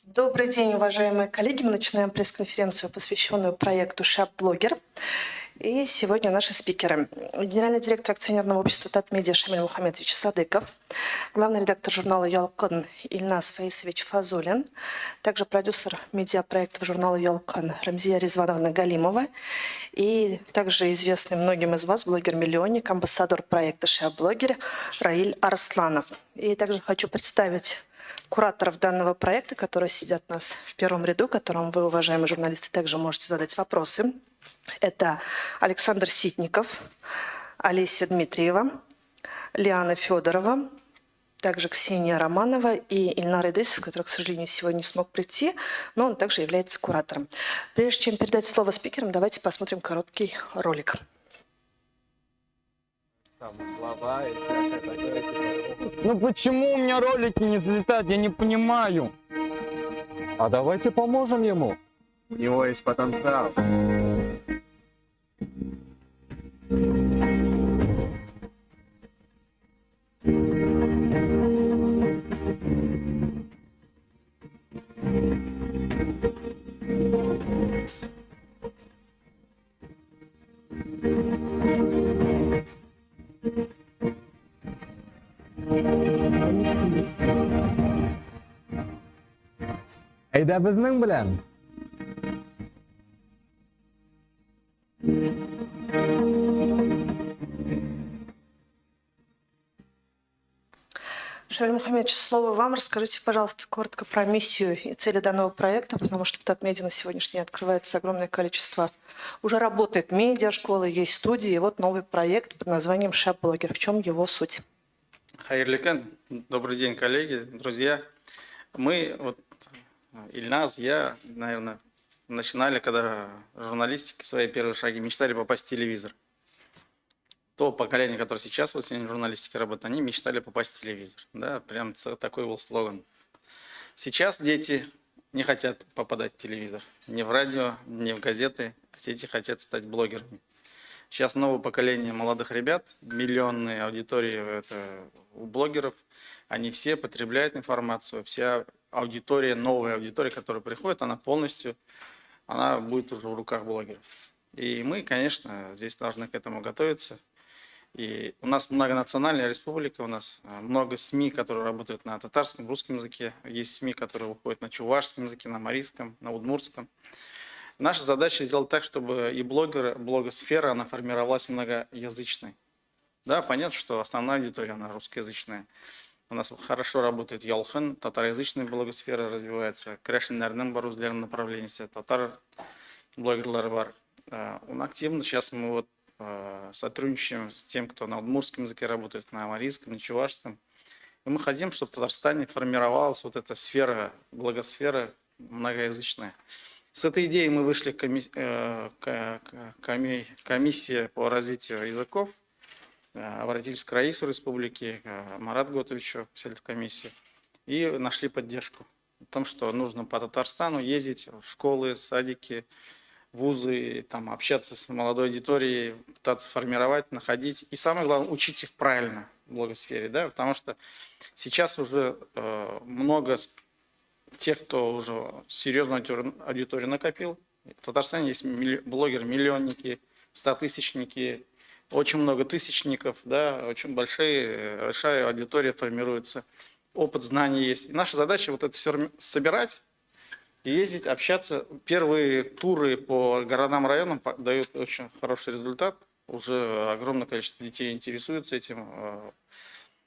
Добрый день, уважаемые коллеги. Мы начинаем пресс-конференцию, посвященную проекту «Шап-блогер». И сегодня наши спикеры. Генеральный директор акционерного общества «Татмедиа» Шамиль Мухаметович Садыков, главный редактор журнала «Ялкын» Ильназ Фаисович Фазулин, также продюсер медиапроектов журнала «Ялкын» Рамзия Резвановна Галимова и также известный многим из вас блогер-миллионник, амбассадор проекта «Шап-блогер» Раиль Арсланов. И также хочу представить кураторов данного проекта, которые сидят у нас в первом ряду, которым вы, уважаемые журналисты, также можете задать вопросы. Это Александр Ситников, Олеся Дмитриева, Лиана Федорова, также Ксения Романова и Ильнар Идрисов, который, к сожалению, сегодня не смог прийти, но он также является куратором. Прежде чем передать слово спикерам, давайте посмотрим короткий ролик. Там слова и всякое такое, типа. Ну почему у меня ролики не залетают? Я не понимаю. А давайте поможем ему. У него есть потенциал. Әйдә безнең белән. Шамиль Мухаммедович, слово вам. Расскажите, пожалуйста, коротко про миссию и цели данного проекта, потому что в Татмедиа на сегодняшний день открывается огромное количество, уже работает медиашкола, есть студии, и вот новый проект под названием «Шап-блогер». В чем его суть? Хәерле көн, добрый день, коллеги, друзья. Мы, вот, Ильназ, я, наверное, начинали, когда журналистики свои первые шаги, мечтали попасть в телевизор. То поколение, которое сейчас вот сегодня в журналистике работает, они мечтали попасть в телевизор. Да, прям такой был слоган. Сейчас дети не хотят попадать в телевизор. Ни в радио, ни в газеты. Дети хотят стать блогерами. Сейчас новое поколение молодых ребят, миллионные аудитории это у блогеров, они все потребляют информацию, вся аудитория, новая аудитория, которая приходит, она полностью, она будет уже в руках блогеров. И мы, конечно, здесь должны к этому готовиться. И у нас многонациональная республика, у нас много СМИ, которые работают на татарском, русском языке, есть СМИ, которые выходят на чувашском языке, на марийском, на удмуртском. Наша задача сделать так, чтобы и блогеры, блогосфера, она формировалась многоязычной. Да, понятно, что основная аудитория, она русскоязычная. У нас хорошо работает Ялхын, татароязычная блогосфера развивается, керәшеннәрнең бар үзләренең направлениесе, татар блогерлары бар. Он активно, сейчас мы сотрудничаем с тем, кто на удмуртском языке работает, на марийском, на чувашском. И мы хотим, чтобы в Татарстане формировалась вот эта сфера, блогосфера многоязычная. С этой идеей мы вышли к комиссии по развитию языков, обратились к Раису Республики, к Марату Готовичу, председателю комиссии, и нашли поддержку в том, что нужно по Татарстану ездить в школы, садики, вузы, общаться с молодой аудиторией, пытаться формировать, находить. И самое главное, учить их правильно в блогосфере, да, потому что сейчас уже много тех, кто уже серьезную аудиторию накопил. В Татарстане есть блогеры-миллионники, стотысячники, очень много тысячников, да, очень большая аудитория формируется, опыт, знаний есть. И наша задача вот это все собирать и ездить, общаться. Первые туры по городам, районам дают очень хороший результат. Уже огромное количество детей интересуются этим.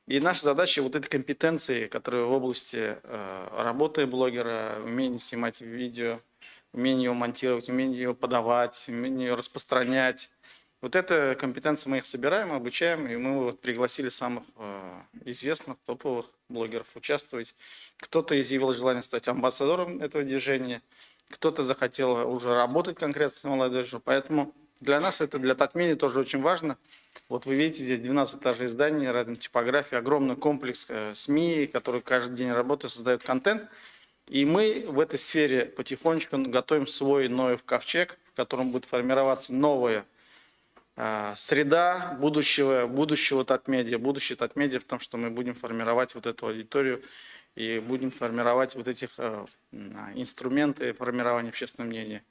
И наша задача вот эти компетенции, которые в области работы блогера, умение снимать видео, умение его монтировать, умение его подавать, умение ее распространять. Вот эта компетенция мы их собираем, обучаем, и мы пригласили самых известных, топовых блогеров участвовать. Кто-то изъявил желание стать амбассадором этого движения, кто-то захотел уже работать конкретно с молодежью, поэтому для нас это, для Татмедиа тоже очень важно. Вот вы видите, здесь 12 этажей здания, рядом типография, огромный комплекс СМИ, который каждый день работает, создает контент. И мы в этой сфере потихонечку готовим свой Ноев ковчег, в котором будет формироваться новая среда будущего Татмедиа. Будущее Татмедиа в том, что мы будем формировать вот эту аудиторию И будем формировать вот этих инструменты формирования общественного мнения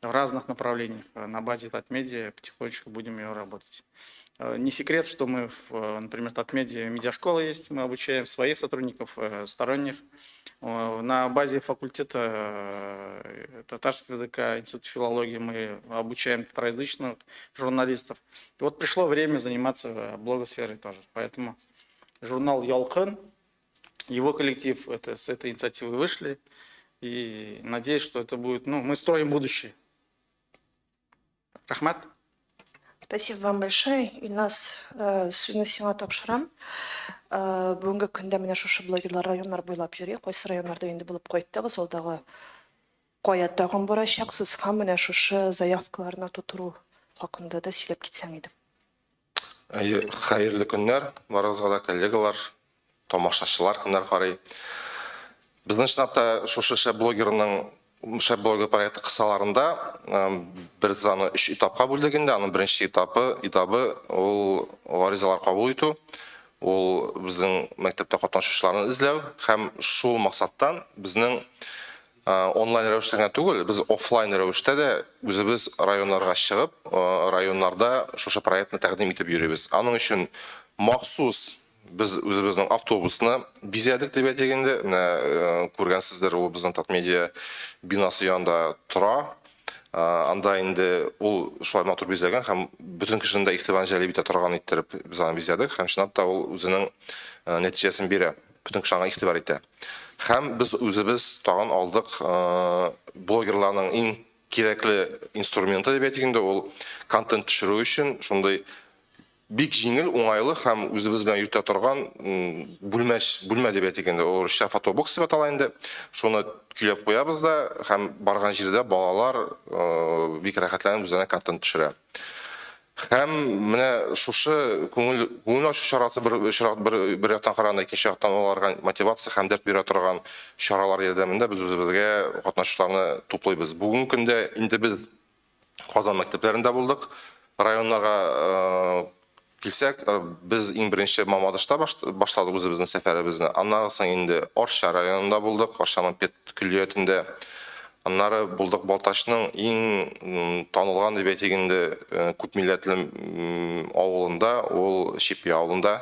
в разных направлениях. На базе Татмедиа потихонечку будем ее работать. Не секрет, что мы, например, Татмедиа медиашкола есть, мы обучаем своих сотрудников, сторонних. На базе факультета татарского языка Института филологии мы обучаем татароязычных журналистов. И вот пришло время заниматься блогосферой тоже. Поэтому журнал «Ялкын», его коллектив с этой инициативы вышли. И надеюсь, что это будет... Ну, мы строим будущее. Рәхмәт. Спасибо вам большое. Илназ, сүзне сиңа тапшырам. Бүгенге көндә менә шушы блогерлар районнар буйлап йөри. Кайсы районнарда инде булып кайттыгыз, алдагы кая тагын барачаксыз һәм менә шушы заявкаларны тутыру хакында да сөйләп китсәң иде. Әйе, хәерле көннәр барыгызга да, коллегалар, тамашачылар, кемнәр карый. Безнең чынлап та шушы шәп блогерның шәп блогер проекты кысаларында без аны өч этапка бүлдек инде. Аның беренче этабы ул гаризалар кабул итү, ул безнең мәктәптә катнашучыларны эзләү һәм шул максаттан безнең онлайн рәвештә генә түгел, без офлайн рәвештә дә үзебез районнарга чыгып, районнарда шушы проектны тәкъдим итеп йөрибез. Аның өчен махсус без үзебезнең автобусны бизәдек дип әйтик инде. Менә күргәнсездер, ул безнең Татмедиа бинасы янында тора. Анда инде ул шулай матур бизәлгән һәм бөтен кешенең дә игътибарын җәлеп итә торган иттереп без аны бизәдек һәм чынлап та ул үзенең нәтиҗәсен бирә. Бөтен кеше аңа игътибар итә. Һәм без үзебез тагын алдык блогерларның иң кирәкле инструменты дип әйтик инде, ул контент төшерү өчен шундый бик җиңел, уңайлы һәм үзебез белән йөртә торган бүлмә дип әйтик инде, ул русча фотобокс дип атала инде. Шуны көйләп куябыз да һәм барган җирдә балалар бик рәхәтләнеп үзләренә контент төшерә. Һәм менә шушы күңел ачу чарасы бер яктан караганда, икенче яктан аларга мотивация һәм дәрт бирә торган чаралар ярдәмендә без үзебезгә катнашучыларны туплыйбыз. Бүгенге көндә инде без Казан мәктәпләрендә булдык. Районнарга килсәк, без иң беренче Мамадышта башладык үзебезнең сәфәребезне. Аннары соң инде Арча районында булдык, Арчаның пед көллиятендә. Аннары булдык Балтачның иң танылган дип әйтик инде күп милләтле авылында, ул Чепья авылында.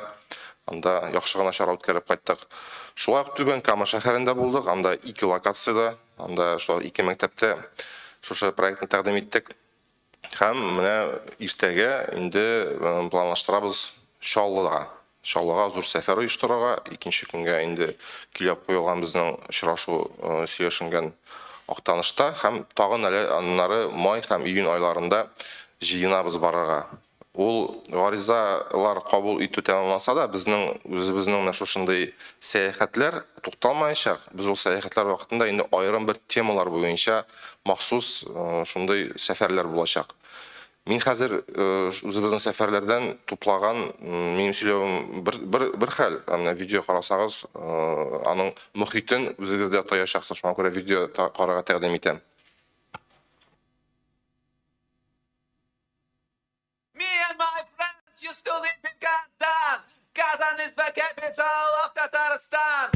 Анда яхшы гына чара үткәреп кайттык. Шулай ук Түбән Кама шәһәрендә булдык, анда ике локациядә, анда шулай ике мәктәптә шушы проектны тәкъдим иттек. Һәм менә иртәгә инде планлаштырабыз Чаллыга. Чаллыга зур сәфәр оештырырга, икенче көнгә инде көйләп куелган безнең очрашу сөйләшенгән Актанышта һәм тагын әле аннары май һәм июнь айларында җыенабыз барырга. Ул гаризалар кабул итү тәмамланса да, безнең үзебезнең менә шушындый сәяхәтләр тукталмаячак. Без ул сәяхәтләр вакытында инде аерым бер темалар буенча махсус шундый сәфәрләр булачак. Мин хәзер үзебезнең сәфәрләрдән туплаган, минем сөйләвем бер хәл, ә менә видео карасагыз, аның мохитен үзегез дә тоячаксыз. Шуңа күрә видео карарга тәкъдим итәм. Me and my friends used to live in Kazan. Kazan is the capital of Tatarstan.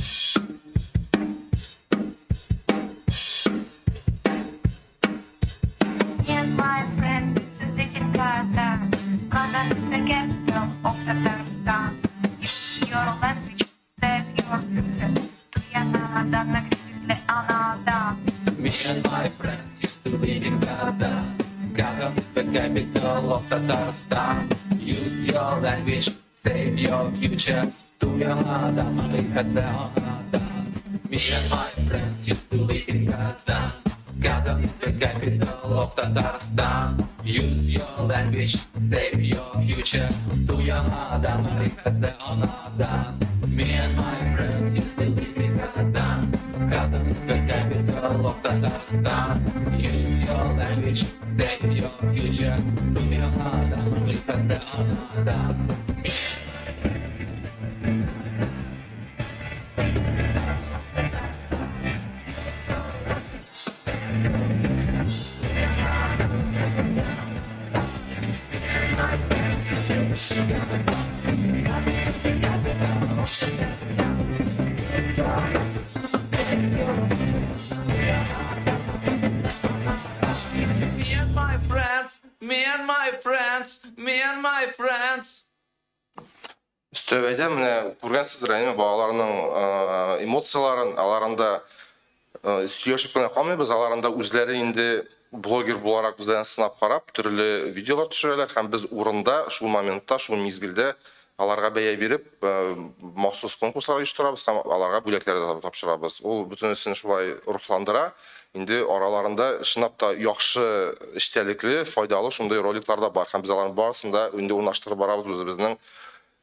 Me and my friends used to live in Kazan. Kazan is the capital of Tatarstan. Use your language, save your future. Туянада, мәгърифәтле анада. Me and my friends used to live in Kazan. Kazan is the capital of Tatarstan. Use your language, save your future. Туянада, мәгърифәтле анада. Me and my friends used to live in Kazan. Kazan is the capital of Tatarstan. Use your language, save your future. Туянада, мәгърифәтле анада. Me and my friends used to live in Kazan. Kazan is the capital of Tatarstan. Use your language, save your future. Туянада, мәгърифәтле анада. my friends, me and my friends. Өстәп әйтәм, менә күргәнсездер, әйеме, балаларның эмоцияләрен, алар анда сөйләшеп кенә калмыйбыз, алар анда үзләре инде блогер буларак үзләрен сынап карап, төрле видеолар төшерәләр һәм без урында, шул моментта, шул мизгелдә аларга бәя биреп, махсус конкурслар оештырабыз һәм аларга бүләкләр дә тапшырабыз. Ул бөтенесен шулай рухландыра. Инде араларында чынлап та яхшы эчтәлекле, файдалы шундый роликлар да бар һәм без аларның барысын да инде урнаштырып барабыз үзебезнең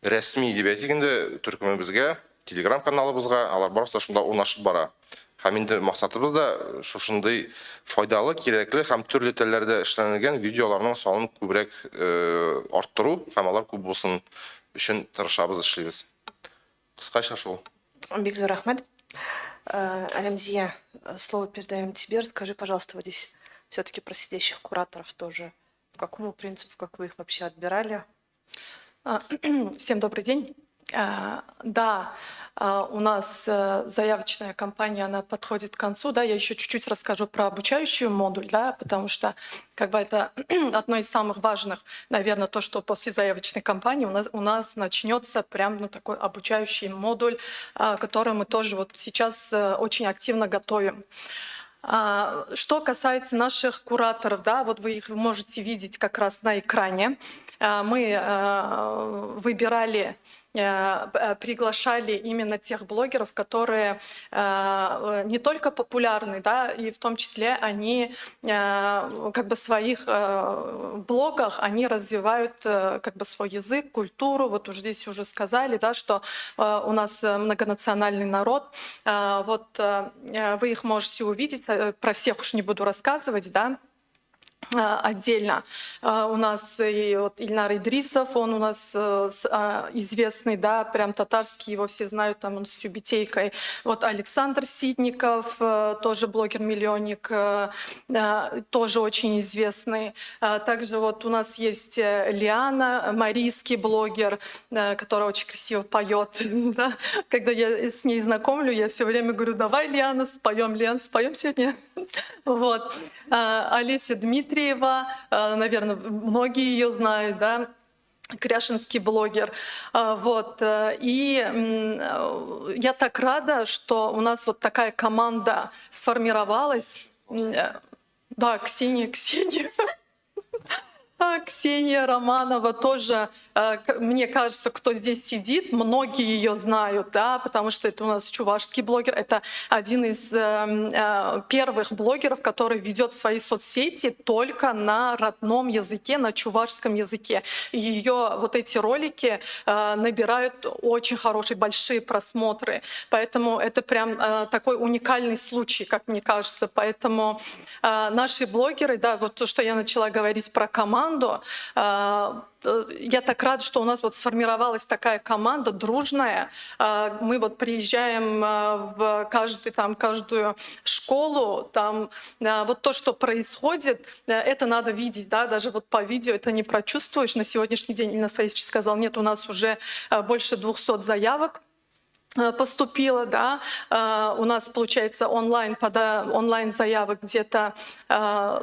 рәсми дип әйтик инде төркемебезгә, Телеграм каналыбызга, алар барысы да шунда урнашып бара. Һәм инде максатыбыз да шушындый файдалы, кирәкле һәм төрле телләрдә эшләнелгән видеоларның санын күбрәк арттыру һәм алар күп булсын өчен тырышабыз, эшлибез. Кыскача шул. Бик зур рәхмәт. Рәмзия, слово передаем тебе. Расскажи, пожалуйста, вот здесь все-таки про сидящих кураторов тоже. По какому принципу, как вы их вообще отбирали? Всем добрый день. Да, у нас заявочная кампания, она подходит к концу. Да, я еще чуть-чуть расскажу про обучающий модуль, да, потому что как бы это одно из самых важных, наверное, то, что после заявочной кампании у нас начнется прям, ну, такой обучающий модуль, который мы тоже вот сейчас очень активно готовим. Что касается наших кураторов, да, вот вы их можете видеть как раз на экране. Мы выбирали, приглашали именно тех блогеров, которые не только популярны, да, и в том числе они как бы в своих блогах они развивают как бы свой язык, культуру. Вот уже здесь уже сказали, да, что у нас многонациональный народ. Вот вы их можете увидеть, про всех уж не буду рассказывать, да, отдельно. У нас и вот Ильнар Идрисов, он у нас известный, да, прям татарский, его все знают, там он с тюбетейкой. Вот Александр Ситников, тоже блогер-миллионник, тоже очень известный. Также вот у нас есть Лиана, марийский блогер, которая очень красиво поет. Да. Когда я с ней знакомлю, я все время говорю: «Давай, Лиана, споем, Лиан, споем сегодня». Вот. Олеся Дмитриева, наверное, многие ее знают, да, кряшенский блогер. Вот. И я так рада, что у нас вот такая команда сформировалась. Да, Ксения, Ксения. Ксения Романова тоже, мне кажется, кто здесь сидит, многие ее знают, да, потому что это у нас чувашский блогер, это один из первых блогеров, который ведет свои соцсети только на родном языке, на чувашском языке. И ее вот эти ролики набирают очень хорошие, большие просмотры, поэтому это прям такой уникальный случай, как мне кажется. Поэтому наши блогеры, да, вот то, что я начала говорить про команду, я так рада, что у нас вот сформировалась такая команда дружная. Мы вот приезжаем в каждый, там, каждую школу, там вот то, что происходит, это надо видеть, да, даже вот по видео это не прочувствуешь. На сегодняшний день, Ильнас Фаисович сказал, нет, у нас уже больше 200 заявок поступило, да, у нас получается онлайн заявок где-то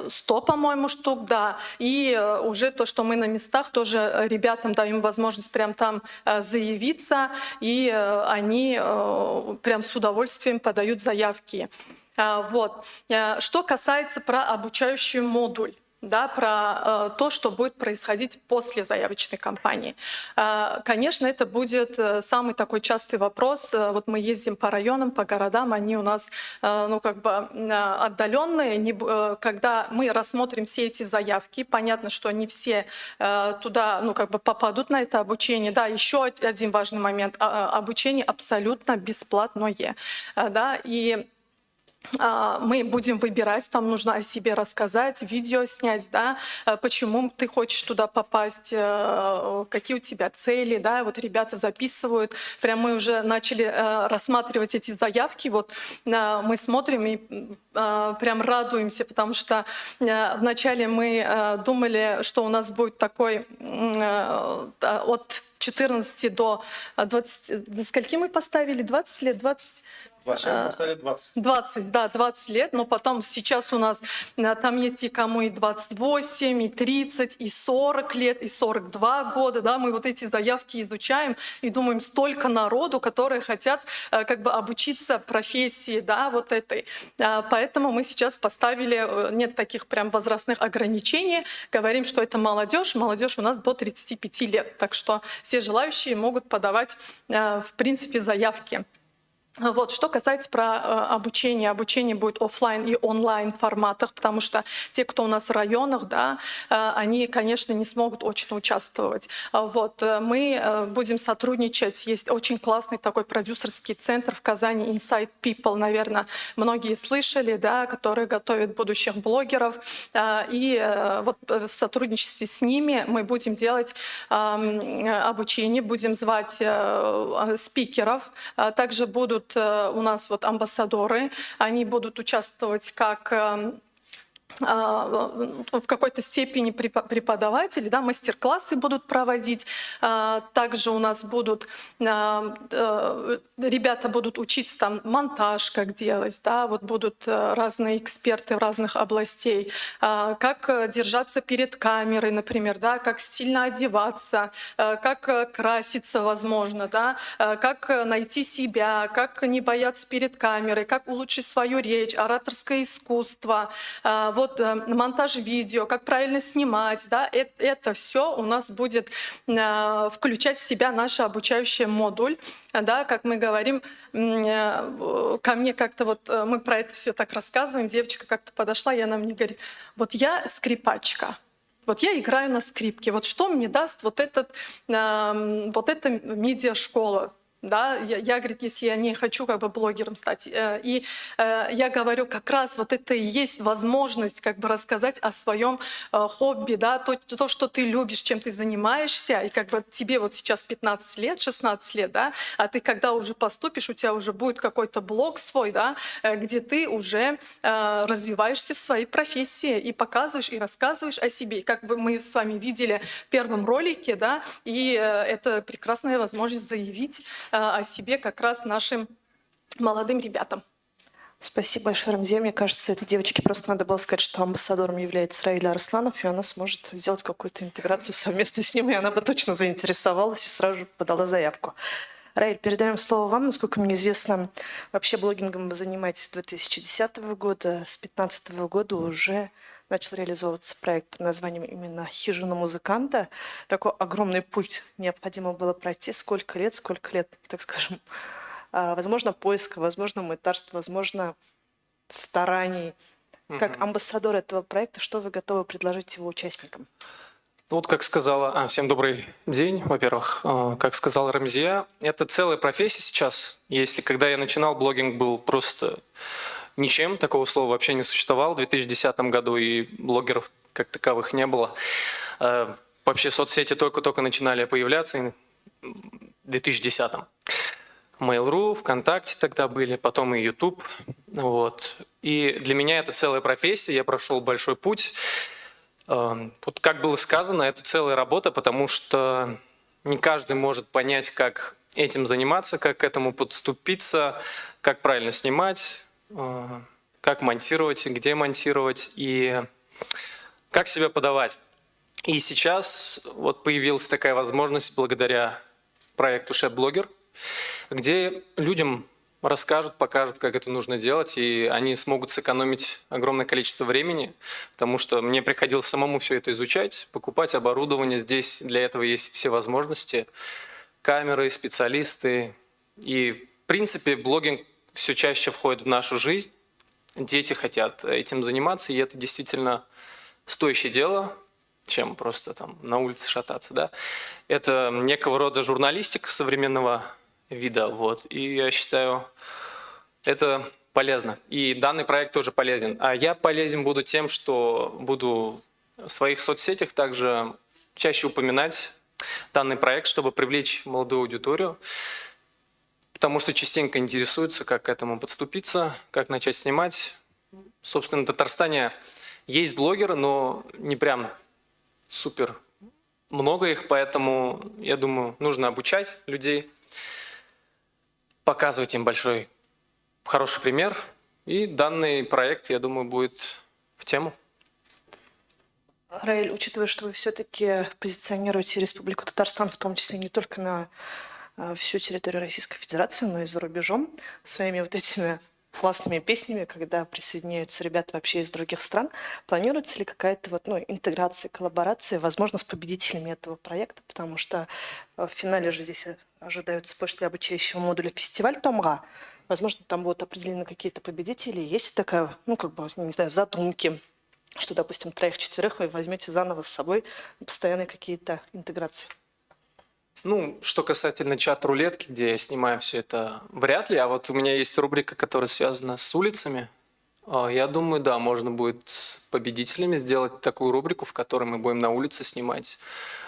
100, по-моему, штук, да, и уже то, что мы на местах тоже ребятам даем возможность прям там заявиться, и они прям с удовольствием подают заявки. Вот. Что касается про обучающий модуль, да, про то, что будет происходить после заявочной кампании. Конечно, это будет самый такой частый вопрос. Вот мы ездим по районам, по городам, они у нас ну, как бы отдаленные. Не, когда мы рассмотрим все эти заявки, понятно, что не все туда, ну, как бы попадут на это обучение. Да, еще один важный момент. Обучение абсолютно бесплатное. Да, и мы будем выбирать, там нужно о себе рассказать, видео снять, да, почему ты хочешь туда попасть, какие у тебя цели, да, вот ребята записывают, прям мы уже начали рассматривать эти заявки, вот мы смотрим и прям радуемся, потому что вначале мы думали, что у нас будет такой от 14 до 20, до скольки мы поставили? 20 лет, 20? Вначале поставили 20. 20, да, 20 лет, но потом сейчас у нас там есть и кому и 28, и 30, и 40 лет, и 42 года, да, мы вот эти заявки изучаем и думаем, столько народу, которые хотят как бы обучиться профессии, да, вот этой. Поэтому мы сейчас поставили, нет таких прям возрастных ограничений, говорим, что это молодежь, молодежь у нас до 35 лет, так что все желающие могут подавать, в принципе, заявки. Вот, что касается про обучение. Обучение будет офлайн и онлайн форматах, потому что те, кто у нас в районах, да, они, конечно, не смогут очно участвовать. Вот, мы будем сотрудничать. Есть очень классный такой продюсерский центр в Казани, Inside People, наверное, многие слышали, да, который готовит будущих блогеров. И вот в сотрудничестве с ними мы будем делать обучение, будем звать спикеров. Также будут у нас вот амбассадоры, они будут участвовать как в какой-то степени преподаватели, да, мастер-классы будут проводить. Также у нас будут ребята будут учиться там монтаж, как делать, да, вот будут разные эксперты в разных областей, как держаться перед камерой, например, да, как стильно одеваться, как краситься, возможно, да, как найти себя, как не бояться перед камерой, как улучшить свою речь, ораторское искусство, вот монтаж видео, как правильно снимать, да, это все у нас будет включать в себя наш обучающий модуль, да, как мы говорим, ко мне как-то вот мы про это все так рассказываем, девочка как-то подошла, и она мне говорит, вот я скрипачка, вот я играю на скрипке, вот что мне даст вот этот, вот эта медиашкола? Да, я, говорит, если я не хочу как бы блогером стать. И я говорю, как раз вот это и есть возможность как бы рассказать о своем хобби, да, то, что ты любишь, чем ты занимаешься, и как бы тебе вот сейчас 15 лет, 16 лет, да, а ты когда уже поступишь, у тебя уже будет какой-то блог свой, да, где ты уже развиваешься в своей профессии и показываешь, и рассказываешь о себе. И как мы с вами видели в первом ролике, да, и это прекрасная возможность заявить о себе как раз нашим молодым ребятам. Спасибо большое, Рамзия. Мне кажется, этой девочке просто надо было сказать, что амбассадором является Раиль Арсланов, и она сможет сделать какую-то интеграцию совместно с ним, и она бы точно заинтересовалась и сразу же подала заявку. Раиль, передаем слово вам. Насколько мне известно, вообще блогингом вы занимаетесь с 2010 года, с 2015 года уже начал реализовываться проект под названием именно «Хижина музыканта». Такой огромный путь необходимо было пройти. Сколько лет, так скажем, возможно, поиска, возможно, мытарств, возможно, стараний. Как амбассадор этого проекта, что вы готовы предложить его участникам? Ну, вот как сказала... всем добрый день, во-первых. Как сказала Рамзия, это целая профессия сейчас. Если когда я начинал, блогинг был просто ничем, такого слова вообще не существовало в 2010 году, и блогеров как таковых не было. Вообще соцсети только-только начинали появляться в 2010-м. Mail.ru, ВКонтакте тогда были, потом и YouTube. Вот. И для меня это целая профессия, я прошел большой путь. Вот как было сказано, это целая работа, потому что не каждый может понять, как этим заниматься, как к этому подступиться, как правильно снимать, как монтировать, где монтировать и как себя подавать. И сейчас вот появилась такая возможность благодаря проекту Шеф-блогер, где людям расскажут, покажут, как это нужно делать, и они смогут сэкономить огромное количество времени, потому что мне приходилось самому все это изучать, покупать оборудование. Здесь для этого есть все возможности, камеры, специалисты. И, в принципе, блогинг все чаще входит в нашу жизнь. Дети хотят этим заниматься, и это действительно стоящее дело, чем просто там на улице шататься, да. Это некого рода журналистика современного вида, вот. И я считаю, это полезно. И данный проект тоже полезен. А я полезен буду тем, что буду в своих соцсетях также чаще упоминать данный проект, чтобы привлечь молодую аудиторию, потому что частенько интересуются, как к этому подступиться, как начать снимать. Собственно, в Татарстане есть блогеры, но не прям супер Много их, поэтому, я думаю, нужно обучать людей, показывать им большой, хороший пример. И данный проект, я думаю, будет в тему. Раиль, учитывая, что вы все-таки позиционируете Республику Татарстан, в том числе не только на всю территорию Российской Федерации, но и за рубежом, своими вот этими классными песнями, когда присоединяются ребята вообще из других стран, планируется ли какая-то вот, ну, интеграция, коллаборация, возможно, с победителями этого проекта, потому что в финале же здесь ожидаются после обучающего модуля фестиваль Тамга, возможно, там будут определены какие-то победители, есть такая, ну, как бы, не знаю, задумки, что, допустим, троих-четверых вы возьмете заново с собой на постоянные какие-то интеграции? Ну, что касательно чат-рулетки, где я снимаю все это, вряд ли. А вот у меня есть рубрика, которая связана с улицами. Я думаю, да, можно будет с победителями сделать такую рубрику, в которой мы будем на улице снимать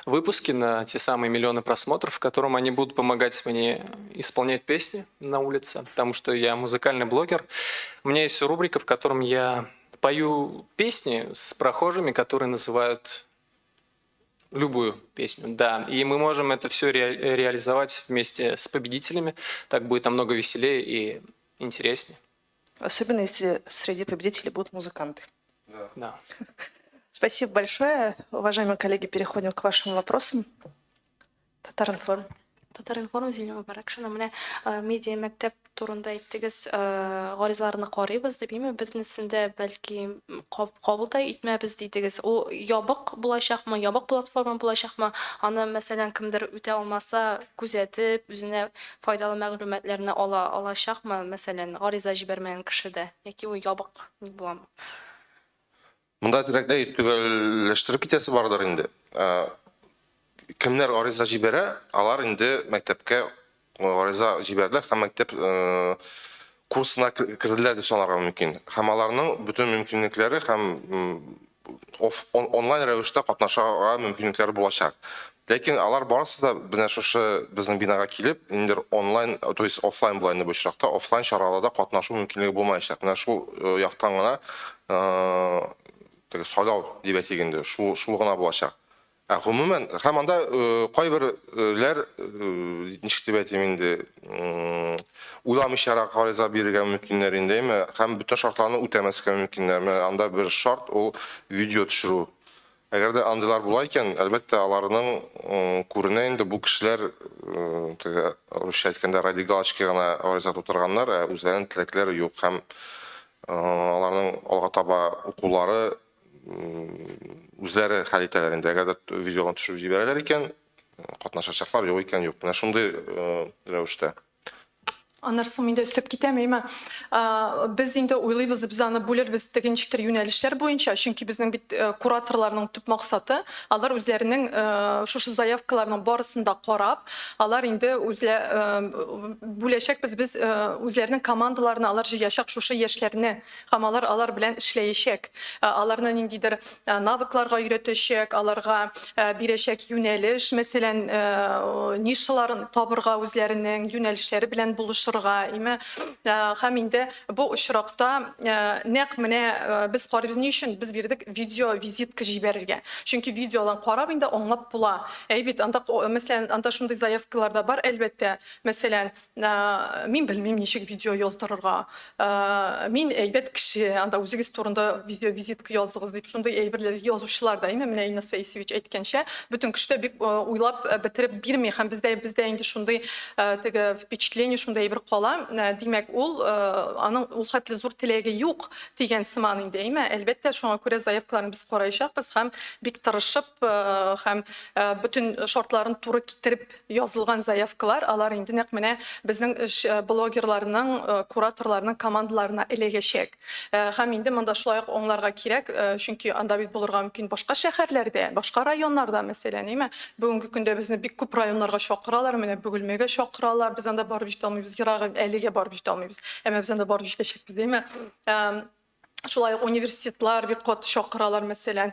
выпуски на те самые миллионы просмотров, в котором они будут помогать мне исполнять песни на улице, потому что я музыкальный блогер. У меня есть рубрика, в котором я пою песни с прохожими, которые называют любую песню, да. И мы можем это все реализовать вместе с победителями. Так будет намного веселее и интереснее. Особенно, если среди победителей будут музыканты. Да. Спасибо большое. Уважаемые коллеги, переходим к вашим вопросам. Татар-информ. Татар-информ, Зилә Мөбарәкшина. Менә медиа мәктәп турында әйттегез, гаризаларны карыйбыз дип, әмма бөтенесендә бәлки кабул да итмәбез дидегез. Ул ябык булачакмы, ябык платформа булачакмы? Аны, мәсәлән, кемдер үтә алмаса, күзәтеп, үзенә файдалы мәгълүматларны ала алачакмы, мәсәлән, гариза җибәрмәгән кеше дә, яки ул ябык буламы? Монда әзрәк төгәлләштереп китәсе бардыр инде. Кемнәр гариза җибәрә, алар инде мәктәпкә гариза җибәрделәр һәм мәктәп курсына керделәр дип санарга мөмкин. Һәм аларның бөтен мөмкинлекләре һәм онлайн рәвештә катнашырга мөмкинлекләре булачак. Ләкин алар барысы да менә шушы безнең бинага килеп, инде онлайн, то есть офлайн була инде бу очракта, офлайн чараларда катнашу мөмкинлеге булмаячак. Менә шул яктан гына теге сайлау дип әйтик инде, шул гына булачак. Ә гомумән, һәм анда кайберләр, ничек дип әйтим инде, уйламыйчарак гариза бирергә мөмкиннәр инде, әйме, һәм бөтен шартларны үтәмәскә мөмкиннәр. Менә анда бер шарт ул видео төшерү. Әгәр дә андыйлар була икән, әлбәттә, аларның күренә инде бу кешеләр, теге русча әйткәндә, ради галочки гына гариза тутырганнар, ә үзләренең теләкләре юк һәм аларның алга таба укулары үзләре хәл итәләр инде. Әгәр дә видеоны төшереп җибәрәләр икән, катнашачаклар, юк икән, юк. Менә шундый рәвештә. Аннары мин дә өстәп китәм, әйме. Без инде уйлыйбыз, без аны бүлербез теге ничектер юнәлешләр буенча, чөнки безнең бит кураторларның төп максаты, алар үзләренең шушы заявкаларның барысын да карап, алар инде үзлә бүләчәкбез без үзләренең командаларына, алар җыячак шушы яшьләрне һәм алар белән эшләячәк. Аларны ниндидер навыкларга өйрәтәчәк, аларга бирәчәк юнәлеш, мәсәлән, нишаларын табырга үзләренең юнәлешләре белән булышырга, име. Һәм инде бу очракта нәкъ менә без карыйбыз, ни өчен без бирдек видео визитка җибәрергә. Чөнки видеодан карап инде аңлап була. Әй бит, анда, мәсәлән, анда шундый заявкалар да бар, әлбәттә. Мәсәлән, мин белмим ничек видео яздырырга. Мин әйбәт кеше, анда үзегез турында видео визитка языгыз дип шундый әйберләр язучылар да, әйме, менә Илназ Фәисович әйткәнчә, бөтен кеше дә бик уйлап бетереп бирми һәм бездә инде шундый теге впечатление, шундый әйбер кала. Димәк, ул аның ул хәтле зур теләге юк дигән сыман инде, әйме. Әлбәттә, шуңа күрә заявкаларны без караячакбыз һәм бик тырышып һәм бөтен шартларын туры китереп язылган заявкалар, алар инде нәкъ менә безнең блогерларның, кураторларның командаларына эләгәчәк. Һәм инде монда шулай ук аңларга кирәк, чөнки анда бит булырга мөмкин башка шәһәрләрдә, башка районнарда, мәсәлән, әйме? Бүгенге көндә безне бик күп районнарга чакыралар, менә Бөгелмәгә чакыралар, без анда барып җитә алмыйбыз, ерак әлегә барып җитә алмыйбыз. Әмма без анда барып җитәчәкбез, әйме? Шулай ук университетлар бик каты чакыралар, мәсәлән,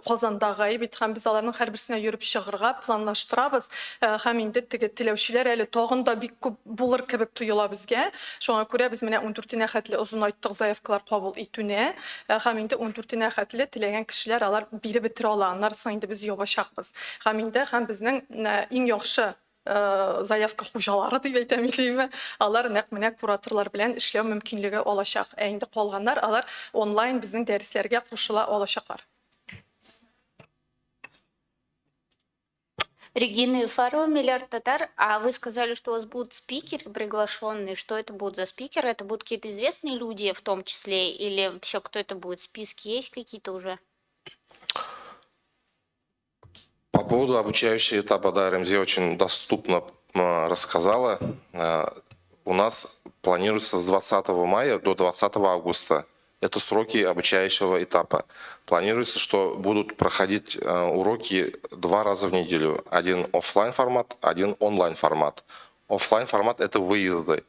Казандагы бит, һәм без аларның һәрберсенә йөреп чыгырга планлаштырабыз. Һәм инде теге теләүчеләр әле тагын да бик күп булыр кебек тоела безгә. Шуңа күрә без менә ундүртенә хәтле озынайттык заявкалар кабул итүне. Һәм инде ундүртенә хәтле теләгән кешеләр алар биреп бетерә ала. Аннары соң инде без ябачакбыз. Һәм инде һәм безнең иң яхшы заявка хуҗалары дип әйтәм идеме, алар нәкъ менә кураторлар белән эшләү мөмкинлеге алачак. Ә инде калганнар алар онлайн безнең дәресләргә кушыла алачаклар. Регина Юфарова, Миллиард Татар. А вы сказали, что у вас будут спикеры приглашенные. Что это будут за спикеры? Это будут какие-то известные люди в том числе? Или вообще кто это будет? Списки есть какие-то уже? По поводу обучающего этапа, да, Ремзи очень доступно рассказала. У нас планируется с 20 мая до 20 августа. Это сроки обучающего этапа. Планируется, что будут проходить уроки два раза в неделю. Один офлайн формат, один онлайн формат. Офлайн формат – это выезды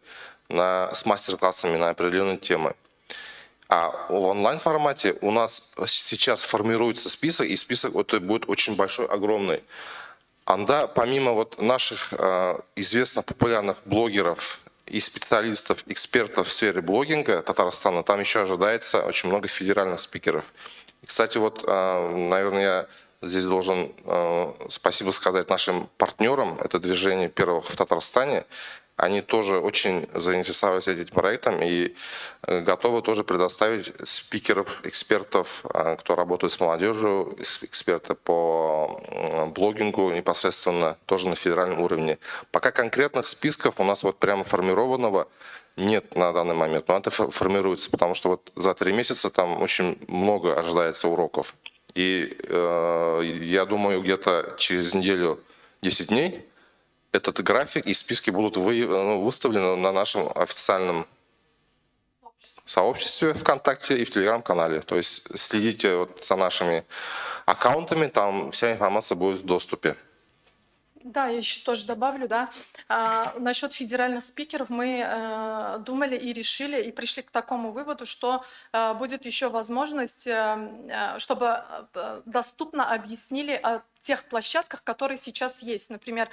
с мастер-классами на определенные темы. А в онлайн формате у нас сейчас формируется список, и список вот будет очень большой, огромный. Анда, помимо вот наших известных популярных блогеров и специалистов, экспертов в сфере блогинга Татарстана, там еще ожидается очень много федеральных спикеров. И, кстати, вот, наверное, я здесь должен спасибо сказать нашим партнерам, это движение первых в Татарстане. Они тоже очень заинтересовались этим проектом и готовы тоже предоставить спикеров, экспертов, кто работает с молодежью, эксперты по блогингу непосредственно тоже на федеральном уровне. Пока конкретных списков у нас вот прямо формированного нет на данный момент, но это формируется, потому что вот за 3 месяца там очень много ожидается уроков. И я думаю, где-то через неделю, 10 дней этот график и списки будут ну, выставлены на нашем официальном сообществе ВКонтакте и в Телеграм-канале. То есть следите вот за нашими аккаунтами, там вся информация будет в доступе. Да, я еще тоже добавлю, да. Насчет федеральных спикеров мы думали и решили, и пришли к такому выводу, что будет еще возможность, чтобы доступно объяснили о тех площадках, которые сейчас есть. Например,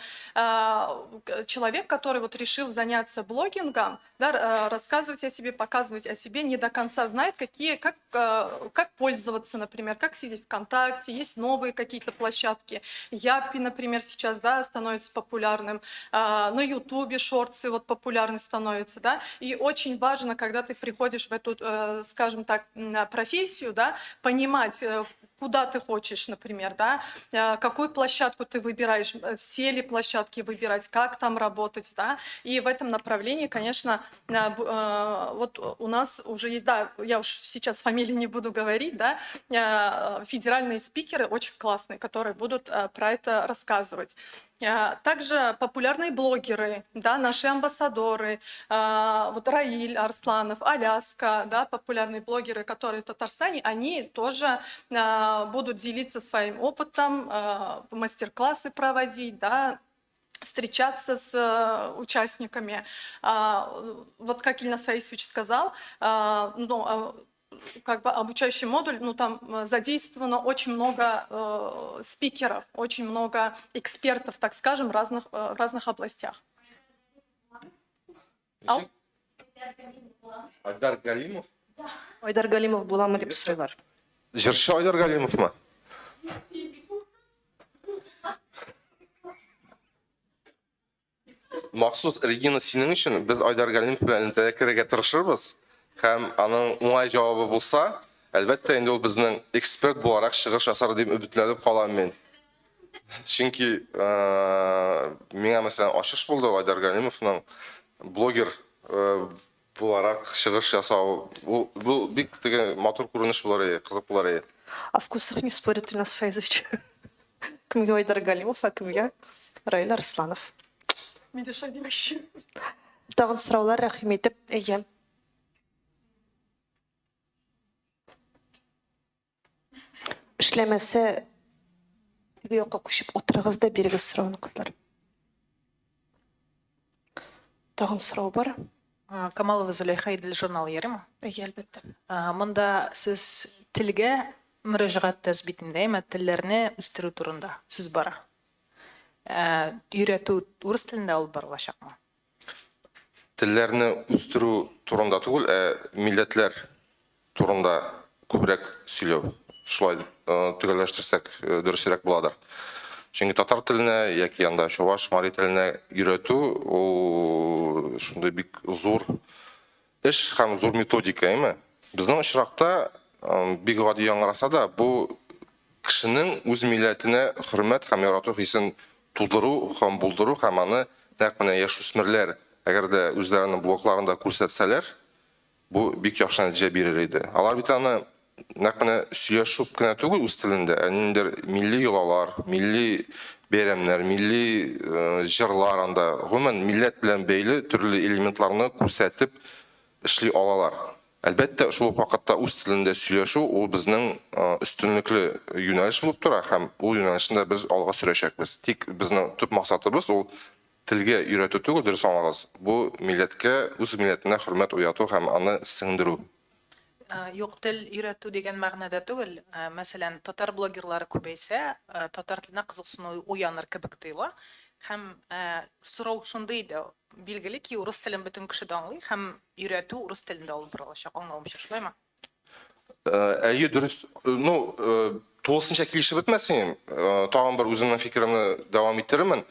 человек, который вот решил заняться блогингом, да, рассказывать о себе, показывать о себе, не до конца знает, как пользоваться, например, как сидеть ВКонтакте, есть новые какие-то площадки. Яппи, например, сейчас, да, становится популярным, на Ютубе шортсы вот популярны становятся, да, и очень важно, когда ты приходишь в эту, скажем так, профессию, да, понимать, куда ты хочешь, например, да, какую площадку ты выбираешь, все ли площадки выбирать, как там работать, да, и в этом направлении, конечно, вот у нас уже есть, да, я уж сейчас фамилии не буду говорить, да, федеральные спикеры очень классные, которые будут про это рассказывать. Также популярные блогеры, да, наши амбассадоры, вот Раиль Арсланов, Аляска, да, популярные блогеры, которые в Татарстане, они тоже будут делиться своим опытом, мастер-классы проводить, да, встречаться с участниками. Вот как Ильнас Фаисович сказал, ну, как бы обучающий модуль, ну там задействовано очень много спикеров, очень много экспертов, так скажем, в разных областях. Ау? Айдар Галимов? Айдар Галимов буламы дип сорыйлар. Җырчы Айдар Галимовмы? Махсус Регина синең өчен без Айдар Галимов белән элемтәгә керергә тырышырбыз һәм аның уңай җавабы булса, әлбәттә инде ул безнең эксперт буларак чыгыш ясар дип өметләнеп калам мин. Чөнки миңа мәсәлән ачыш булды Айдар Галимовның блогер буларак чыгыш ясау. Бу бик теге матур күренеш булыр иде, кызык булыр иде. О вкусах не спорит Ильнас Файзович. Кемгә Айдар Галимов, а кемгә Раил Арсланов. Мин дә шулай димәкче. Тагын сораулар, рәхим итеп, әйе. Эшләмәсә, теге якка күчеп утырыгыз да бирегез сорауны, кызлар. Тагын сорау бар. Камалова Зөләйха, Идел журналы, ярыймы? Әйе, әлбәттә. Монда сез телгә мөрәҗәгать итәсез бит инде, әйме? Телләрне үстерү турында сүз бара. Өйрәтү урыс телендә алып барылачакмы? Телләрне үстерү турында түгел, ә милләтләр турында күбрәк сөйләү. Шулай төгәлләштерсәк, дөресрәк буладыр. Чөнки татар теленә яки анда чуваш, мари теленә өйрәтү ул шундый бик зур эш һәм зур методика, әйме? Безнең очракта бик гади яңгыраса да, бу кешенең үз милләтенә хөрмәт һәм ярату хисен тудыру һәм булдыру һәм аны нәкъ менә яшүсмерләр әгәр дә үзләренең блогларында күрсәтсәләр, Бу бик яхшы нәтиҗә бирер иде. Алар бит аны нәкъ менә сөйләшү кенә түгел үз телендә, ә ниндидер милли йолалар, милли бәйрәмнәр, милли җырлар анда, гомумән, милләт белән бәйле төрле элементларны күрсәтеп эшли алалар. Әлбәттә, шул ук вакытта үз телендә сөйләшү ул безнең өстенлекле юнәлеш булып тора һәм ул юнәлешне дә без алга сөрәчәкбез. Тик безнең төп максатыбыз ул Телгә өйрәтү түгел, дөрес аңлагыз, бу милләткә, үз милләтенә хөрмәт уяту һәм аны сеңдерү. Юк, тел өйрәтү дигән мәгънәдә түгел. Мәсәлән, татар блогерлары күбәйсә, татар теленә кызыксыну уяныр кебек тоела. Һәм сорау шундый иде, билгеле ки, урыс телен бөтен кеше дә аңлый һәм өйрәтү урыс телендә алып барылачак, аңлавымча, шулаймы? Әйе, дөрес. Ну, тулысынча килешеп бетмәс идем. Тагын бер үземнең фикеремне дәвам иттерермен.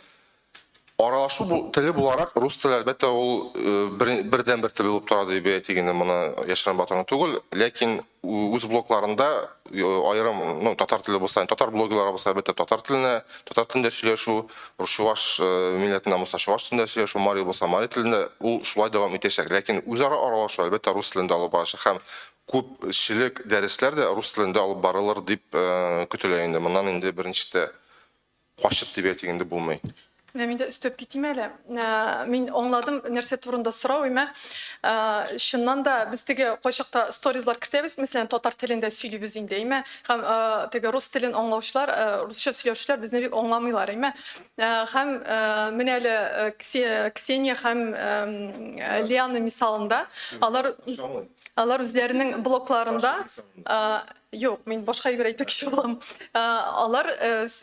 Аралашу бу, теле буларак рус теле әлбәттә ул бердән бер тел булып тора дип әйтик инде, моны яшерен батырын түгел. Ләкин үз блогларында аерым, ну, татар теле булса, татар блогерлары булса, әлбәттә, татар теленә, татар телендә сөйләшү, чуваш милләтеннән булса, чуваш телендә сөйләшү, мари булса, мари телендә, ул шулай дәвам итәчәк. Ләкин үзара аралашу, әлбәттә, рус телендә алып барачак һәм күпчелек дәресләр дә рус телендә алып барылыр дип көтелә инде. Моннан инде берничек тә качып дип әйтик инде булмый. Менә мин дә өстәп китим әле. Мин аңладым, нәрсә турында сорау име. Чыннан да без теге кайчакта сторизлар кертәбез, мәсәлән, татар телендә сөйлибез инде, әйме? Һәм теге рус телен аңлаучылар, русча сөйләүчеләр безне бик аңламыйлар, әйме? Һәм менә әле Ксения һәм Лиана мисалында алар алар үзләренең блогларында Юк, мин башка әйбер әйтмәкче булам. Алар,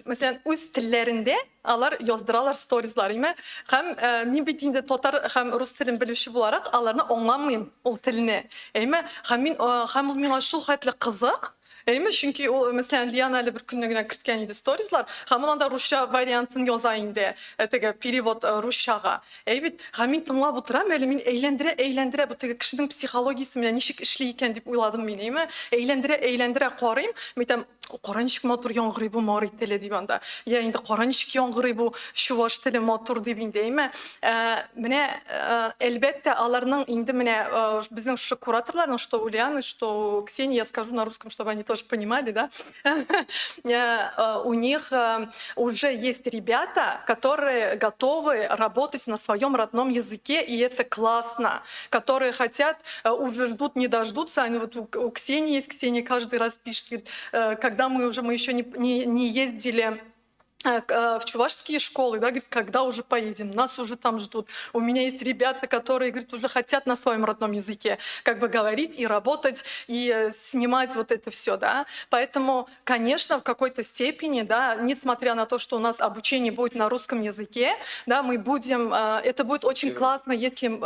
мәсәлән, үз телләрендә алар яздыралар сторизлар, име? Һәм мин бит инде татар һәм рус телен белүче буларак, аларны аңламыйм ул телне. Әйме? Һәм мин һәм ул миңа шул хәтле кызык, әйме? Чөнки ул, мәсәлән, Лиана әле бер көнне генә керткән иде сторизлар, һәм ул анда русча вариантын яза инде, теге перевод русчага. Әй бит, һәм мин тыңлап утырам әле, мин әйләндерә-әйләндерә, бу теге кешенең психологиясе менә ничек эшли икән дип уйладым мин, әйме? Әйләндерә-әйләндерә карыйм, мин әйтәм, кара ничек матур яңгырый бу мари теле дип анда. Я инде кара ничек яңгырый бу чуваш теле матур дип инде, әйме? Ә, менә, ә, әлбәттә, аларның инде менә ә, безнең шушы кураторларның, что у Лианы, что у Ксении, я скажу на русском, чтобы они тоже понимали, да, У них уже есть ребята, которые готовы работать на своем родном языке, и это классно, которые хотят, уже ждут, не дождутся. Они вот у Ксении есть, Ксения каждый раз пишет, говорит, когда мы уже, мы еще не ездили в чувашские школы, да, говорит, когда уже поедем, нас уже там ждут. У меня есть ребята, которые, говорит, уже хотят на своем родном языке как бы говорить и работать, и снимать вот это все, да. Поэтому, конечно, в какой-то степени, да, несмотря на то, что у нас обучение будет на русском языке, да, мы будем, это будет очень классно, если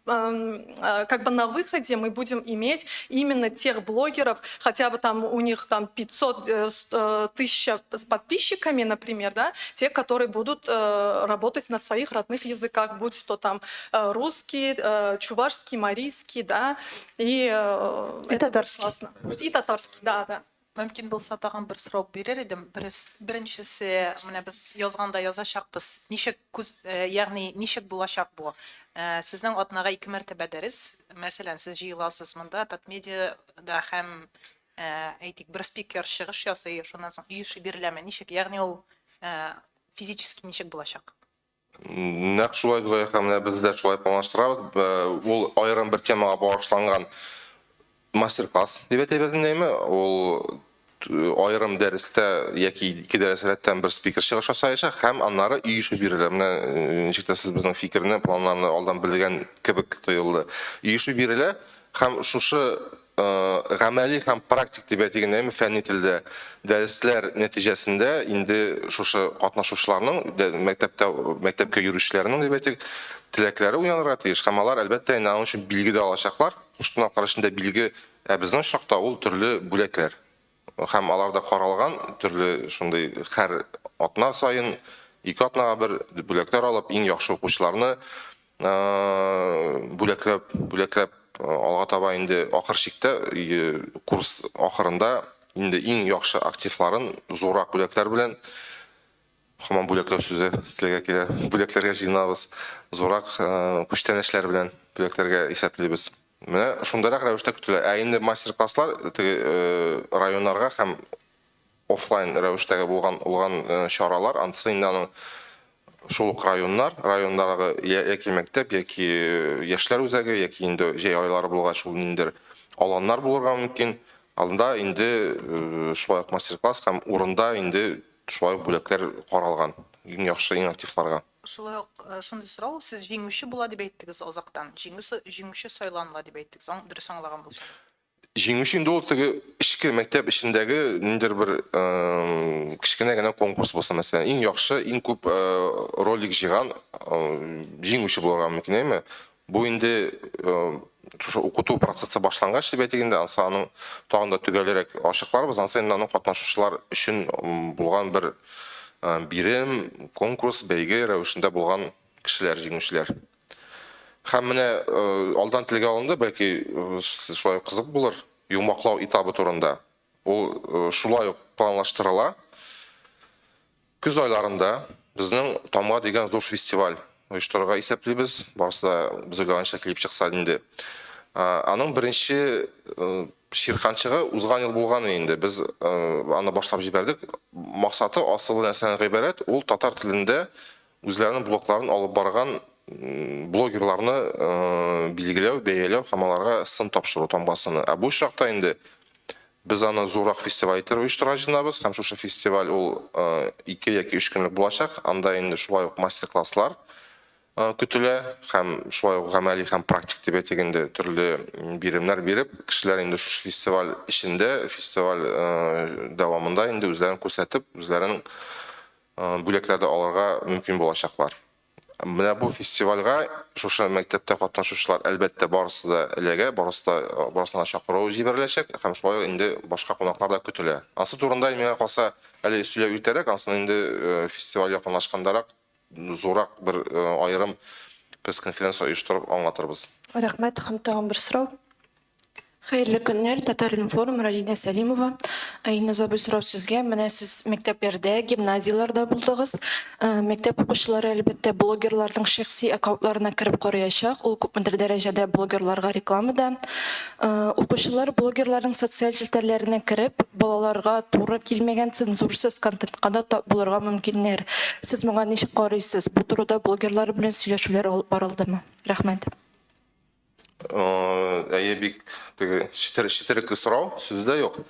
как бы на выходе мы будем иметь именно тех блогеров, хотя бы там у них там 500 тысяч с подписчиками, например, да, те, которые будут работать на своих родных языках, будь то там русский, чувашский, марийский, да, и И это будет татарский. Классно. И татарский, да. Мөмкин булса тагын бер сорау бирер идем. Беренчесе, менә без язганда язачакбыз. Ничек күз, ягъни ничек булачак бу? Сезнең атнага ике мәртәбә дәрес. Мәсәлән, сез җыеласыз монда Татмедиада һәм әйтик, бер спикер чыгыш ясый, шуннан соң өй эше биреләме? Ничек? Ягъни ул физически ничек булачак? Нәкъ шулай, Зөләйха, менә без дә шулай планлаштырабыз. Ул аерым бер темага багышланган мастер-класс дип әйтәбез инде, әйме? Ул аерым дәрестә яки ике дәрес рәттән бер спикер чыгыш ясаячак һәм аннары өй эше бирелә. Менә ничек тә сез безнең фикерне, планнарны алдан белгән кебек тоелды. Өй эше бирелә һәм шушы гамәли һәм практик дип әйтик инде, әйме, фәнни телдә дәресләр нәтиҗәсендә инде шушы катнашучыларның, мәктәптә мәктәпкә йөрүчеләрнең дип әйтик, теләкләре уянырга тиеш һәм алар, әлбәттә, инде аның өчен билге дә алачаклар. Куштанаклар эчендә билге, ә безнең очракта ул төрле бүләкләр. Һәм алар да каралган, төрле шундый һәр атна саен, ике атнага бер бүләкләр алып, иң яхшы укучыларны бүләкләп, бүләкләп алга таба инде ахыр чиктә курс ахырында инде иң яхшы активларын зуррак бүләкләр белән һаман бүләкләү сүзе телгә килә. Бүләкләргә җыенабыз. Зуррак күчтәнәчләр белән бүләкләргә исәплибез. Менә шундыйрак рәвештә көтелә. Ә инде мастер-класслар теге районнарга һәм офлайн рәвештәге булган булган чаралар, анысы инде аның шул ук районнар, райондагы яки мәктәп, яки яшьләр үзәге, яки инде җәй айлары булгач ул ниндидер аланнар булырга мөмкин. Анда инде шулай ук мастер-класс һәм урында инде шулай ук бүләкләр каралган иң яхшы, иң активларга. Шулай ук шундый сорау, сез җиңүче була дип әйттегез азактан. Җиңү җиңүче сайланыла дип әйттегез. Аң дөрес аңлаган булсам. Җиңүче инде ул теге эчке мәктәп эчендәге ниндидер бер кечкенә генә конкурс булса, мәсәлән, иң яхшы, иң күп ролик җыйган җиңүче булырга мөмкин, әйеме? Бу инде шушы укыту процессы башлангач дип әйтик инде, ансы аның тагын да төгәлрәк ачыкларбыз. Ансы инде аның катнашучылар өчен булган бер бирем, конкурс, бәйге рәвешендә булган кешеләр, җиңүчеләр. Һәм менә алдан телгә алынды, бәлки шулай ук кызык булыр, йомгаклау этабы турында. Ул шулай ук планлаштырыла. Көз айларында безнең Тамга дигән зур фестиваль оештырырга исәплибез. Барысы да без уйлаганча килеп чыкса инде. Аның беренче чирканчыгы узган ел булган инде. Без аны башлап җибәрдек. Максаты асылы нәрсәдән гыйбарәт? Ул татар телендә үзләренең блогларын алып барган блогерларны билгеләү, бәяләү һәм аларга сын тапшыру тамгасыны. Ә бу очракта инде без аны зуррак фестиваль итеп оештырырга җыенабыз һәм шушы фестиваль ул 2 яки 3 көнлек булачак. Анда инде шулай ук мастер-класслар көтелә һәм шулай ук гамәли һәм практик дип әйтик инде төрле биремнәр биреп, кешеләр инде шушы фестиваль эчендә, фестиваль дәвамында инде үзләрен күрсәтеп, үзләренең бүләкләр дә алырга мөмкин булачаклар. Менә бу фестивальгә шушы мәктәптә катнашучылар, әлбәттә, барысы да эләгә, барысы да, барысына да чакыру җибәреләчәк һәм шулай ук инде башка кунаклар да көтелә. Ансы турында, миңа калса, әле сөйләү иртәрәк, ансын инде фестиваль якынлашкандарак зуррак бер аерым пресс-конференция оештырып аңлатырбыз. Рәхмәт. Һәм тагын бер сорау. Хәерле көннәр, Татар-информ, Ралинә Сәлимова. Инназ абый, сорау сезгә. Менә сез мәктәпләрдә, гимназияләрдә булдыгыз. Мәктәп укучылары, әлбәттә, блогерларның шәхси аккаунтларына кереп караячак. Ул күпмедер дәрәҗәдә блогерларга реклама да. Укучылар блогерларның социаль челтәрләренә кереп, балаларга туры килмәгән цензурсыз контентка да тап булырга мөмкиннәр. Сез моңа ничек карыйсыз? Бу турыда блогерлар белән сөйләшүләр алып барылдымы? Рәхмәт. Әйе, бик теге четерекле сорау, сүз дә юк.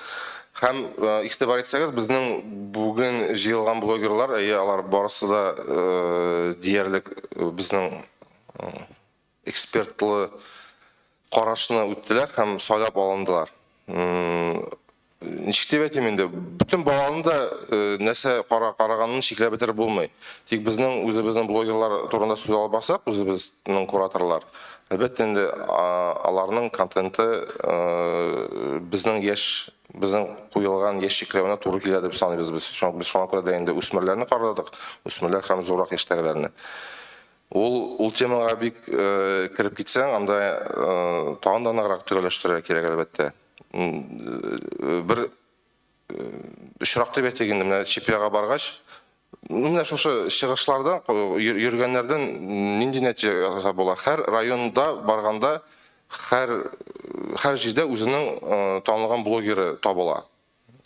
Һәм игътибар итсәгез, безнең бүген җыелган блогерлар, әйе, алар барысы да диярлек безнең экспертлы карашны үттеләр һәм сайлап алындылар. Ничек дип әйтим инде, бөтен баланы да нәрсә караганын чикләп бетереп булмый. Тик безнең үзебезнең блогерлар турында сүз алып барсак, үзебезнең кураторлар, әлбәттә инде, аларның контенты безнең яшь, безнең куелган яшь чикләвенә туры килә дип саныйбыз без. Без шуңа күрә дә инде үсмерләрне карадык, үсмерләр һәм зуррак яшьтәгеләрне. Ул ул темага бик кереп китсәң, анда тагын да ныграк төгәлләштерергә кирәк, әлбәттә. Бер очрак дип әйтик инде, менә Чепьяга баргач, менә шушы чыгышлардан, йөргәннәрдән нинди нәтиҗә ясап була? Һәр районда барганда, һәр һәр җирдә үзенең танылган блогеры табыла.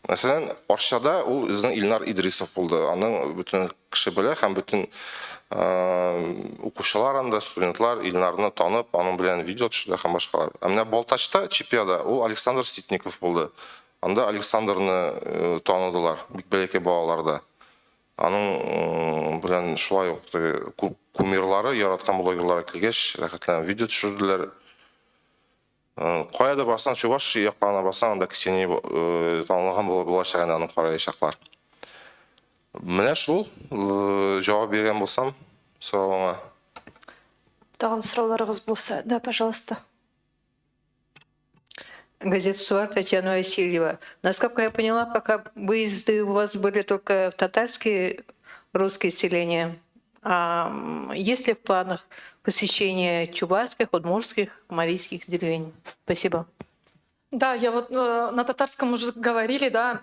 Мәсәлән, Арчада ул безнең Илнар Идрисов булды. Аның бөтен кеше белә һәм бөтен укучылар анда, студентлар Илнарны танып, аның белән видео төшерде һәм башкалар. Ә менә Балтачта, Чепьяда ул Александр Ситников булды. Анда Александрны таныдылар, бик бәләкәй балалар да. Аның белән шулай ук кумирлары, яраткан блогерлары килгәч, рәхәтләнеп видео төшерделәр. Кая да барсаң, Чуваш якларына барсаң, анда Ксения танылган булачак инде, аны караячаклар. Менә шул, җавап биргән булсам соравыңа. Тагын сорауларыгыз булса, да, пожалуйста. Газета «Сувар», Татьяна Васильева. Насколько я поняла, пока выезды у вас были только в татарские, русские селения. А есть ли в планах посещение чувашских, удмуртских, марийских деревень? Спасибо. Да, я вот на татарском уже говорили, да.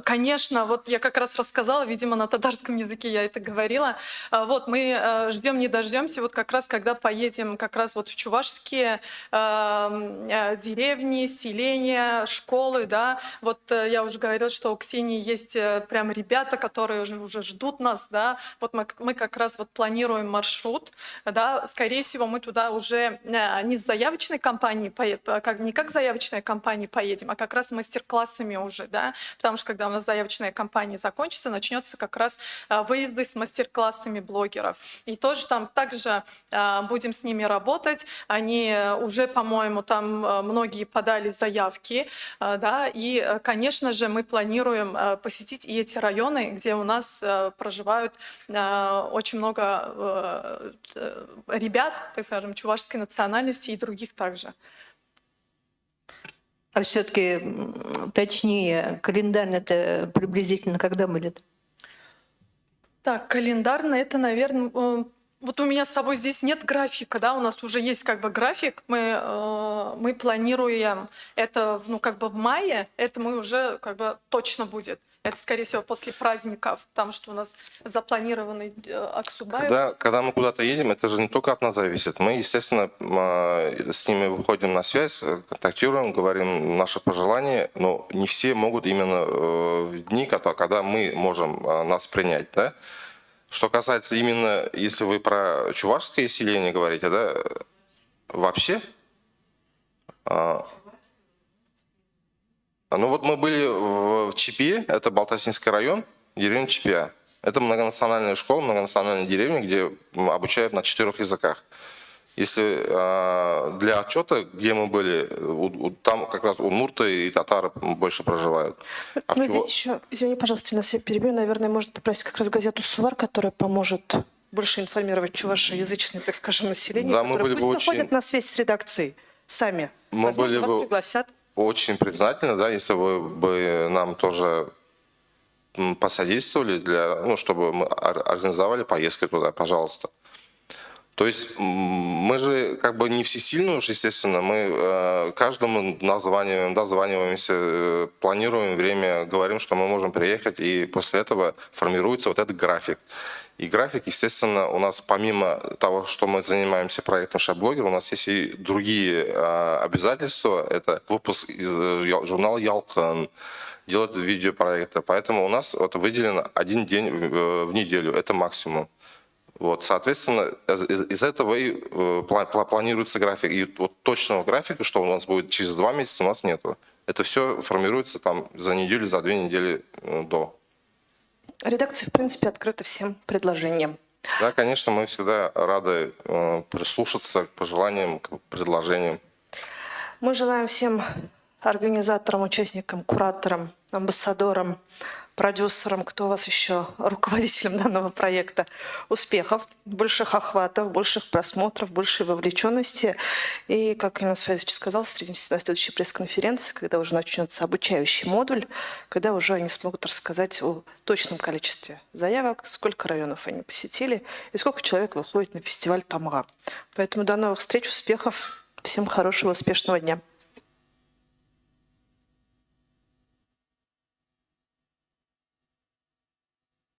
Конечно, вот я как раз рассказала, видимо, на татарском языке я это говорила. Вот мы ждем не дождемся, вот как раз когда поедем как раз вот в чувашские деревни, селения, школы, да. Вот я уже говорила, что у Ксении есть прям ребята, которые уже ждут нас, да. Вот мы как раз вот планируем маршрут, да. Скорее всего, мы туда уже не с заявочной кампанией, не как заявочная кампания поедем, а как раз мастер-классами уже, да, потому что когда у нас заявочная кампания закончится, начнется как раз выезды с мастер-классами блогеров. И тоже там также будем с ними работать. Они уже, по-моему, там многие подали заявки, да, и, конечно же, мы планируем посетить и эти районы, где у нас проживают очень много ребят, так скажем, чувашской национальности и других также. А все-таки точнее, календарь это приблизительно когда будет? Так, календарно это, наверное, вот у меня с собой здесь нет графика, да, у нас уже есть как бы график, мы планируем это, ну, как бы в мае, это мы уже как бы точно будет. Это, скорее всего, после праздников, потому что у нас запланированный Аксубаев. Когда мы куда-то едем, это же не только от нас зависит. Мы, естественно, с ними выходим на связь, контактируем, говорим наши пожелания, но не все могут именно в дни, когда мы можем нас принять. Да? Что касается именно, если вы про чувашское селение говорите, да, вообще... Ну вот мы были в Чепе, это Балтасинский район, деревня Чепья. Это многонациональная школа, многонациональная деревня, где обучают на 4 языках. Если для отчета, где мы были, там как раз удмурты и татары больше проживают. А ну, еще, извини, пожалуйста, нас я перебью, наверное, можно попросить как раз газету «Сувар», которая поможет больше информировать чувашоязычное, так скажем, население, да, мы были пусть бы выходят очень... на связь с редакцией сами. Мы возможно, были вас бы... пригласят. Очень признательны, да, если вы бы нам тоже посодействовали, для, ну, чтобы мы организовали поездку туда, пожалуйста. То есть мы же как бы не всесильны уж, естественно, мы каждому названиваем, дозваниваемся, планируем время, говорим, что мы можем приехать, и после этого формируется вот этот график. И график, естественно, у нас помимо того, что мы занимаемся проектом «Шәп-блогер», у нас есть и другие обязательства. Это выпуск из журнала «Ялкын», делать видеопроекты. Поэтому у нас вот выделен один день в неделю, это максимум. Вот, соответственно, из этого и планируется график. И вот точного графика, что у нас будет через 2 месяца, у нас нету. Это все формируется там за неделю, за 2 недели до. Редакция, в принципе, открыта всем предложениям. Да, конечно, мы всегда рады прислушаться к пожеланиям, к предложениям. Мы желаем всем организаторам, участникам, кураторам, амбассадорам, продюсерам, кто у вас еще руководителем данного проекта, успехов, больших охватов, больших просмотров, большей вовлеченности. И, как Ильназ Фаизович сказал, встретимся на следующей пресс-конференции, когда уже начнется обучающий модуль, когда уже они смогут рассказать о точном количестве заявок, сколько районов они посетили и сколько человек выходит на фестиваль «Тамга». Поэтому до новых встреч, успехов, всем хорошего, успешного дня.